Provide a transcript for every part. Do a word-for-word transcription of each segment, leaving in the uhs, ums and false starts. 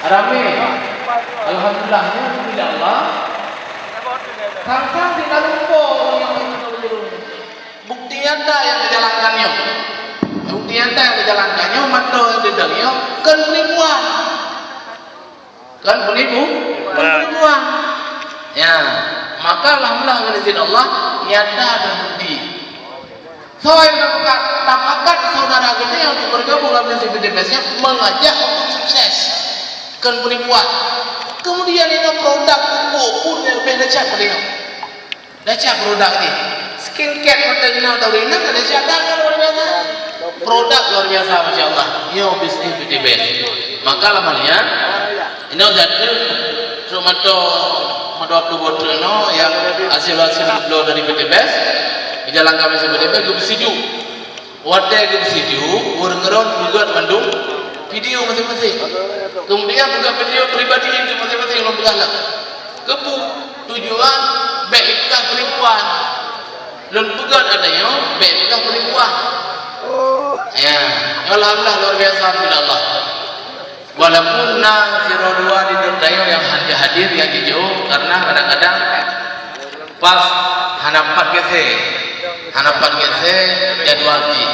Ramé. Alhamdulillah, nyoe puji Allah. Sang-sang di dalam po nyang bukti nyata nyang dijalankan nyoe. Bukti nyata nyang dijalankan nyoe, mantong nyang dideungoe nyoe, kon penipuan. Kon penipu, kon penipuan. Ya, maka alhamdulillah ngon izin Allah, nyata terbukti. Soe nyang tapakat, tapakat saudara geutanyoe untuk bergabung dalam misi P T B S nyan mengajak untuk sukses. Kon penipuan. Kemudian inoe produk pupuk pun nyang leubeh dahsyat pada nyoe. Dahsyat produk nyoe. Skin care mata inoe atau inoe ka dahsyat dah, kan luar biasa. Produk luar biasa, masya Allah. Nyoe bisnis P T B S. Maka lama ni ya. Inoe jatuh truk mata, mata puluh boh truk inoe yang hasil-hasil dibloe dari P T B S, dijalankan oleh P T B S, geubeusijuek. Watée geubeusijuek, ureuëng ngeurot peugét mandum video masing-masing. Kemudian peugét video pribadi itu masing-masing lom peugah lah. Keupeue tujuan? Bék ipeugah penipuan. Lôn peugét ata nyoe, bék ipeugah penipuan. Ya, alhamdulillah luar biasa bila Allah. Walaupun na sidroe dua di dalam nyang hadir, nyang jijok, karena kadang-kadang pas hana pat geuseue, hana pat geuseue jadwal jih.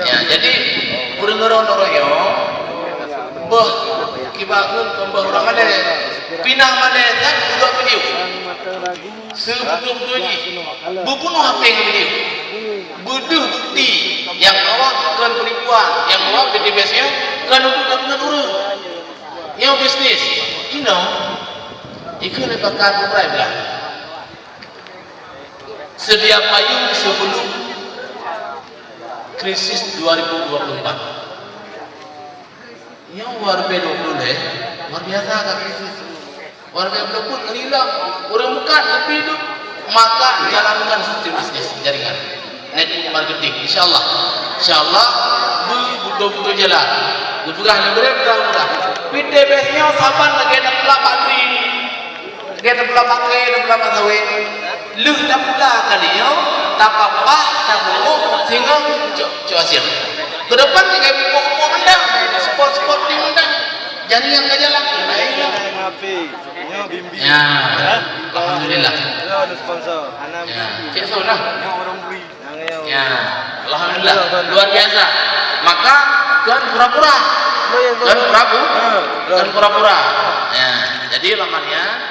Ya, jadi ureuëng ngeurot-ngeurot nyoe, boh kiban kon boh ureuëng malée, pinah malée that juga video. Seubeutôi-beutôi jih, beubunoh H P ngon video. Beudeuh bukti nyang awak kon penipuan, nyang awak P T B S nyoe kon untuk tapeungeut ureuëng. Nyoe bisnis. Inoe, ikheun lé pakar beurai blah. Sedia payung sebelum krisis dua ribu dua puluh empat. Nyoe dua ribu dua puluh lhée, luar biasa ka krisis. Dua ribu dua puluh pun ngon ilong, ureuëng bukan tapi itu, maka jalankan sistem bisnis jaringan network marketing, insyaallah. Insyaallah, bu-, beutôi-beutôi jalan. Geupeugah lé gurée, peugah, peugah. P T B S nyoe saban lagée na peulabak duri. Lagée na peulabak kayée, na peulabak sawét. Lheueh tapula kali nyoe, tapapah, tapeungok, singoh cok, cok hasil. Keudepan tinggai pupuk-pupuk mantong, spot-spot di mantong. Jaringan ka jalan. Ya, alhamdulillah. Ya, cek soe lah. Ya, alhamdulillah. Luar biasa. Maka kon pura-pura. Kon pura-pura. Kon pura-pura. Ya, jadi lamanya